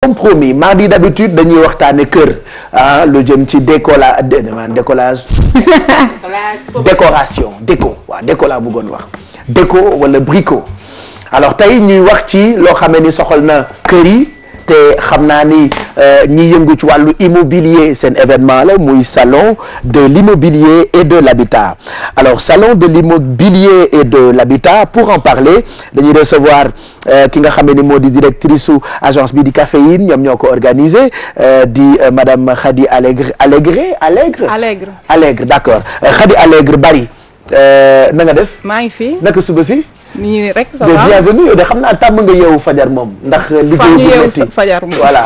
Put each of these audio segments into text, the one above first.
Comme promis mardi d'habitude dañuy waxtaane kër lu jëm ci décollage déco laa bëggoon wax déco wala brico alors tey ñuy wax ci loo xamee ni soxal na kër yi te xam naa ni ñi yëngu ci wàllu immobilier seen événement la muy salon de l'immobilier et de l'habitat alors salon de l'immobilier et de l'habitat pour en parler dañuy recevoir ki nga xam ne moo di directrice su agence bi di Caféine ñoom ñoo ko organisé di madame Khady Allègre d'accord Khady Allègre Bari na nga def. maa ngi fi naka suba si. nii rek ça va bienvenue yow de xam naa tàmm nga yeewu fajar moom ndax liggéey bu metti fajar moom voilà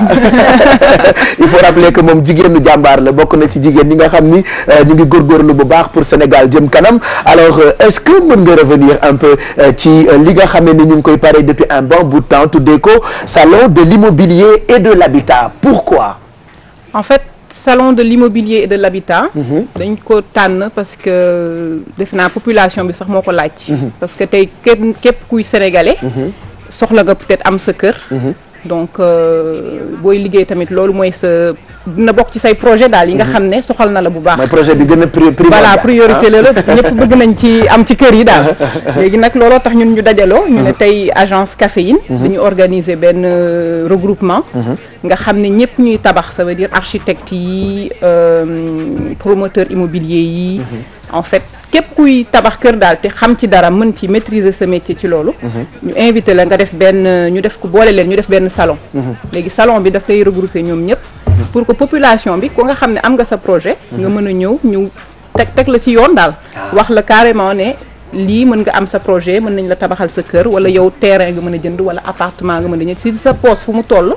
il faut rappeler que moom jigéenu jàmbaar la bokk na ci jigéen ñi nga xam ni ñu ngi góorgóorlu bu baax pour Sénégal jëm kanam alors est-ce que mën nga revenir un peu ci li nga xam ne ni ñu ngi koy pare depuis un bon bout de temps tuddee ko salon de l'immobilier et de l'habitat pourquoi en fait salon de l'immobilier et de l'habitat dañ ko tànn parce que def naa population bi sax moo ko laaj parce que tey képp kuy sénégalais soxla nga peut-être am sa kër donc booy liggéey tamit loolu mooy sa dina bokk ci say projet daal yi nga xam ne soxal na la bu baax mooy projet bi gën a voilà priorité la ñëpp bëgg nañ ci am ci kër yi daal léegi nag looloo tax ñun ñu dajaloo ñu ne tey agence Caféine dañu organiser benn regroupement nga xam ne ñëpp ñuy tabax ça veut dire architecte yi promoteur immobilier yi en fait képp kuy tabax kër daal te xam ci dara mën ci maîtriser sa métier ci loolu ñu invité la nga def benn ñu def ko boole leen ñu def benn salon léegi salon bi daf lay regrouper ñoom ñëpp pour que population bi ko nga xam ne am nga sa projet nga mën a ñëw ñu teg la ci yoon daal wax la carrément ne lii mën nga am sa projet mën nañ la tabaxal sa kër wala yow terrain nga mën a jënd wala appartement nga mën a jënd si sa poche fu mu toll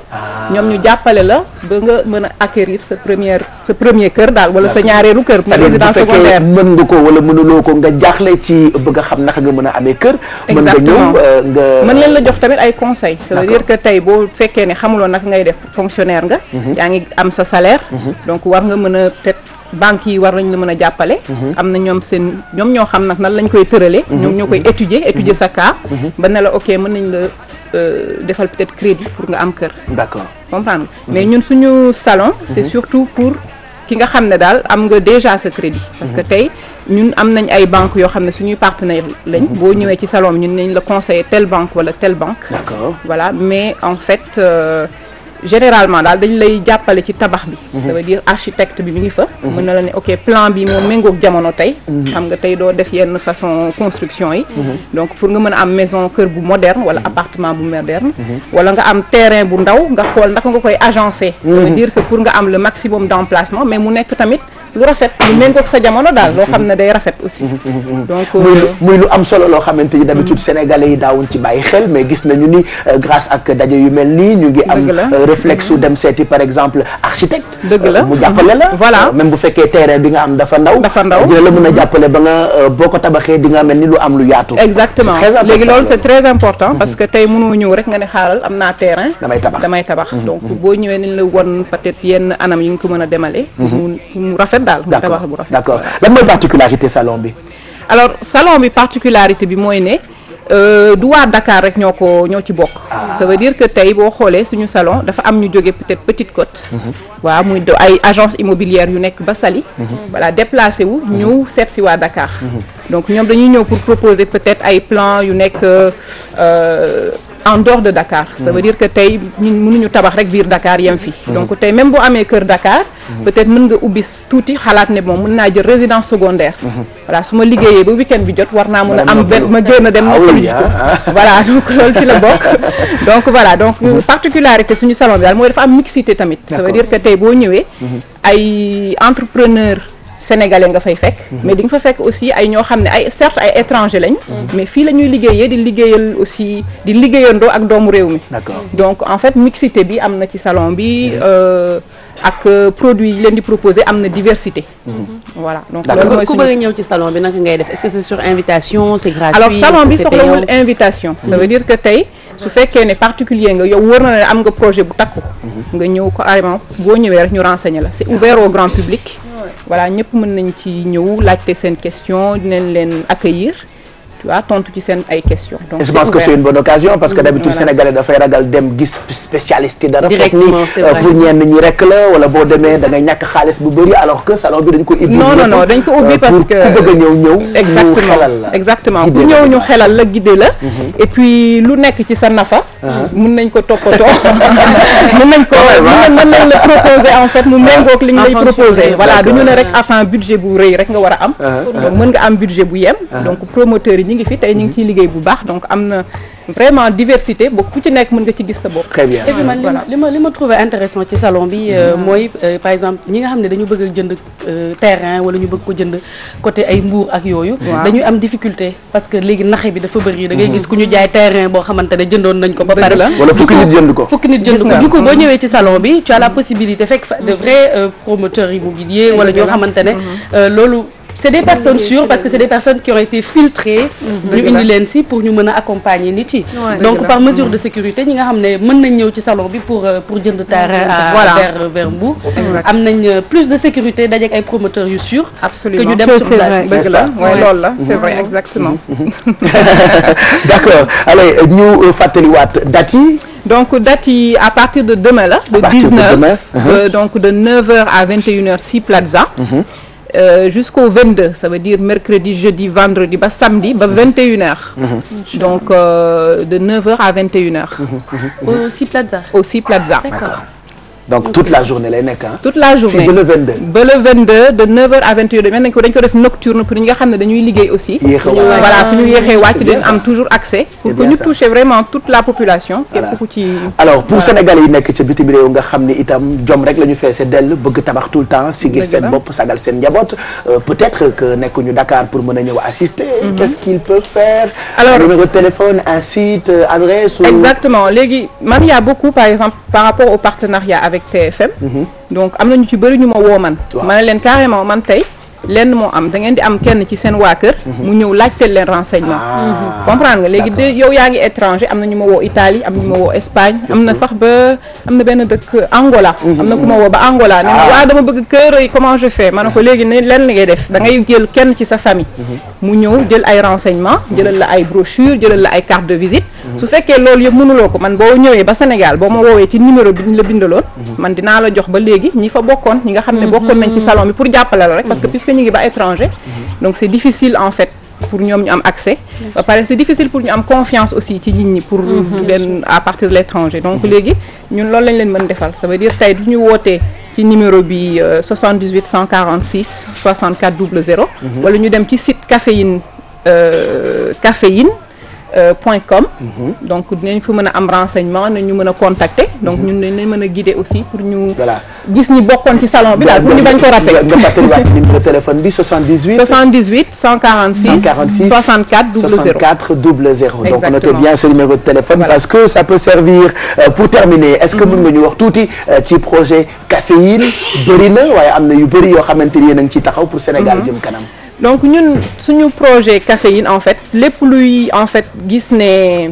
ñoom ñu jàppale la ba nga mën a acquérir sa premier kër daal wala sa ñaareelu kër sa résidence secondaire mën nga ko wala mënuloo ko nga jaaxle ci bëgg a xam naka nga mën a amee kër mën nga ñëw nga mën leen la jox tamit ay conseils ça veut dire que tey boo fekkee ne xamuloo naka ngay def fonctionnaire nga yaa ngi am sa salaire donc war nga mën a peut-être banques yi war nañ la mën a jàppale am na ñoom ñoo xam nag nan lañ koy tëralee ñoom ñoo koy étudier sa cas ba ne la ok mën nañ la defal peut-être crédit pour nga am kër d'accord comprendre mais ñun suñu salon c'est surtout pour ki nga xam ne daal am nga déjà sa crédit parce que tey ñun am nañ ay banques yoo xam ne suñuy partenaire lañ boo ñëwee ci salon bi ñun nañ la conseiller telle banque wala telle banque d'accord voilà mais en fait généralement daal dañ lay jàppale ci tabax bi ça veut dire architecte bi mi ngi fa mën na la ne ok plan bi moom méngoog jamono tey xam nga tey doo def yenn façon construction yi donc pour nga mën a am maison kër bu moderne wala appartement bu moderne wala nga am terrain bu ndaw nga xool naka nga koy agencer ça veut dire que pour nga am le maximum d'emplacement mais mu nekk tamit lu rafet lu méngoog sa jamono daal loo xam ne day rafet aussi donc muy lu am solo loo xamante ni d'habitude sénégalais yi daawuñ ci bàyyi xel mais gis nañu ni grâce ak daje yu mel nii ñu ngi am réflexe dem seeti par exemple architecte dëgg la mu jàppale la voilà même bu fekkee terrain bi nga am dafa ndaw dina la mën a jàppale ba nga boo ko tabaxee di nga mel ni lu am lu yaatu exactement léegi loolu c'est très important parce que tey mënoo ñëw rek nga ne xaaral am naa terrain damay tabax donc boo ñëwee nañ la won peut-être yenn anam yi nga ko mën a demale mu rafet daal tabax bu rafet d'accord lan mooy particularité salon bi alors salon bi particularité bi mooy ne du waa Dakar rek ñoo ci bokk ça veut dire que tey boo xoolee suñu salon dafa am ñu jóge peut-être Petite Côte waaw muy ay agence immobilière yu nekk ba Saly voilà déplacé wu ñëw seet si waa Dakar donc ñoom dañuy ñëw pour proposer peut-être ay plans yu nekk en dehors de Dakar ça veut dire que tey ñun mënuñu tabax rek biir Dakar yem fi donc tey même boo amee kër Dakar peut-être mën nga ubbi tuuti xalaat ne bon mën naa jël résidence secondaire voilà su ma liggéeyee ba week-end bi jot war naa mën a am benn ma génn dem voilà donc loolu ci la bokk donc voilà donc particularité suñu salon bi daal mooy dafa am mixité tamit ça veut dire que tey boo ñëwee ay entrepreneur sénégalais nga fay fekk mais di nga fa fekk aussi ay ñoo xam ne ay certes ay étranger lañ mais fii la ñuy liggéeyee di liggéeyal aussi di liggéeyandoo ak doomu réew mi donc en fait mixité bi am na ci salon bi ak produit yi leen di proposer am na diversité voilà donc loolu mooy ku bëgg a ñëw ci salon bi naka ngay def est-ce que c'est sur invitation c'est gratuit alors salon bi soxlawul invitation ça veut dire que tey su fekkee ne particulier nga yow wóor na ne am nga projet bu takku nga ñëw ko carrément boo ñëwee rek ñu renseigner la c'est ouvert au grand public voilà ñëpp mën nañ ci ñëw laajte seen question dinañ leen accueillir tu vois tontu ci seen ay questions. donc je pense que c'est une bonne occasion parce que d'habitude sénégalais dafay ragal dem gis spécialiste dara foog ni pour ñenn ñi rek la wala boo demee da ngay ñàkk xaalis bu bëri alors que salon bi dañ ko ubbi. non dañ ko ubbi parce que ku bëgg a ñëw exactement ku ñëw ñu xelal la guider la et puis lu nekk ci sa nafa mun nañ ko toppatoo mën nañ la proposer en fait mu méngoog li ñu lay proposer voilà duñu ne rek afin budget bu rëy rek nga war a am donc mën nga am budget bu yem donc promoteurs yi ñi ngi fi tey ñu ngi ciy liggéey bu baax donc am na vraiment diversité boo ku ci nekk mën nga ci gis sa bopp. très bien et puis man li ma trouvé intéressant ci salon bi mooy par exemple ñi nga xam ne dañu bëgg a jënd terrain wala ñu bëgg ko jënd côté ay Mbour ak yooyu dañuy am difficulté parce que léegi naxe bi dafa bëri da ngay gis ku ñu jaay terrain boo xamante ne jëndoon nañ ko ba pare wala fukki nit jënd ko du coup boo ñëwee ci salon bi tu as la possibilité fekk fa de vrais promoteurs immobiliers wala ñoo xamante ne loolu c'est des personnes sûres parce que c'est des personnes qui ont été filtrées ñu indi leen si pour ñu mën a accompagner nit yi donc par mesure de sécurité ñi nga xam ne mën nañ ñëw ci salon bi pour jënd terrain vers Mbour am nañ plus de sécurité dajeek ay promoteurs yu sûrs que ñu dem sur place dëgg la loolu la c'est vrai exactement d'accord allez ñu fàttaliwaat date yi donc date yi à partir de demain la de 19 donc de 9h à 21h si Plaza jusqu'au 22 ça veut dire mercredi jeudi vendredi ba samedi ba 21h donc de 9h à 21h au Sea Plaza d'accord donc toute la journée lay nekk toute la journée ba le 22 ba le 22 de 9h à 21h dañ ko def nocturne pour ñi nga xam ne dañuy liggéey aussi voilà suñu yéexee wàcc dañ am toujours accès pour que ñu toucher vraiment toute la population képp ku ci alors pour sénégalais yi nekk ca bitim réew nga xam ne itam jom rek la ñu feese dell bëgg tabax tout le temps sigil seen bopp sagal seen njaboot peut-être que nekkuñu Dakar pour mën a ñëw assister qu'est-ce qu'ils peuvent faire alors numéro de téléphone un site adresse exactement léegi man y a beaucoup par exemple par rapport au partenariat avec TFM donc am na ñu ci bëri ñu ma woo man ne leen carrément man tey lenn moo am da ngeen di am kenn ci seen waa kër mu ñëw laajteel leen renseignement comprendre nga léegi de yow yaa ngi étranger am na ñu ma woo Italie am na ñu ma woo Espagne am na sax ba am na benn dëkk Angola am na ku ma woo ba Angola ne waaw dama bëgg kër yi comment je fais ma ne ko léegi ne leen li ngay def da ngay jël kenn ci sa famille mu ñëw jël ay renseignement jëlal la ay brochure jëlal la ay carte de visite su fekkee loolu yëpp mënuloo ko man boo ñëwee ba Sénégal boo ma woowee ci numéro bi ñu la bindaloon man dinaa la jox ba léegi ñi fa bokkoon ñi nga xam ne bokkoon nañ ci salon bi pour jàppale la rek parce que puisque ñu ngi ba étranger donc c'est difficile en fait pour ñoom ñu am accès ba pare c'est difficile pour ñu am confiance aussi ci nit ñi pour leen à partir de l'étranger donc léegi ñun loolu lañ leen mën defal ça veut dire tey du ñu wootee ci numéro bi 78 146 64 00 wala ñu dem ci site caféine .com donc dinañ fa mën a am renseignement nañu mën a contacter donc ñun dañ leen mën a guider aussi pour ñu gis ñi bokkoon ci salon bi daal pour ñu bañ ko rater nga fàttaliwaat numéro téléphone bi 78 146 64 00 donc notez bien ce numéro de téléphone parce que ça peut servir pour terminer est-ce que mën nga ñu wax tuuti ci projet caféine bëri na waaye am na yu bëri yoo xamante ni yéen a ngi ciy taxaw pour Sénégal jëm kanam donc ñun suñu projet caféine en fait lépp luy en fait gis ne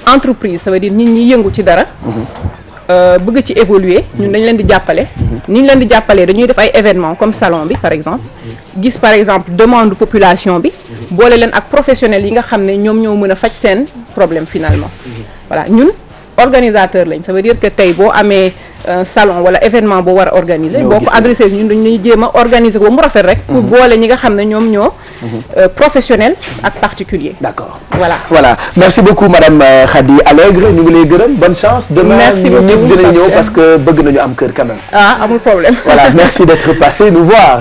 entreprise ça veut dire nit ñi yëngu ci dara bëgg ci évoluer ñun dañ leen di jàppale ni ñu leen di jàppalee dañuy def ay événements comme salon bi par exemple gis par exemple demande population bi boole leen ak professionnels yi nga xam ne ñoom ñoo mën a faj seen problème finalement voilà ñun organisateur lañ ça veut dire que tey boo amee salon wala événement boo war a organiser boo ko adressé ñun dañuy jéem a organiser ko ba mu rafet rek pour boole ñi nga xam ne ñoom ñoo professionnel ak particulier d'accord voilà merci beaucoup madame Khady Allègre ñu ngi lay gërëm bonne chance demain ñun ñëpp dinañ ñëw parce que bëgg nañu am kër quand même amul problème voilà merci d'être passé nous voir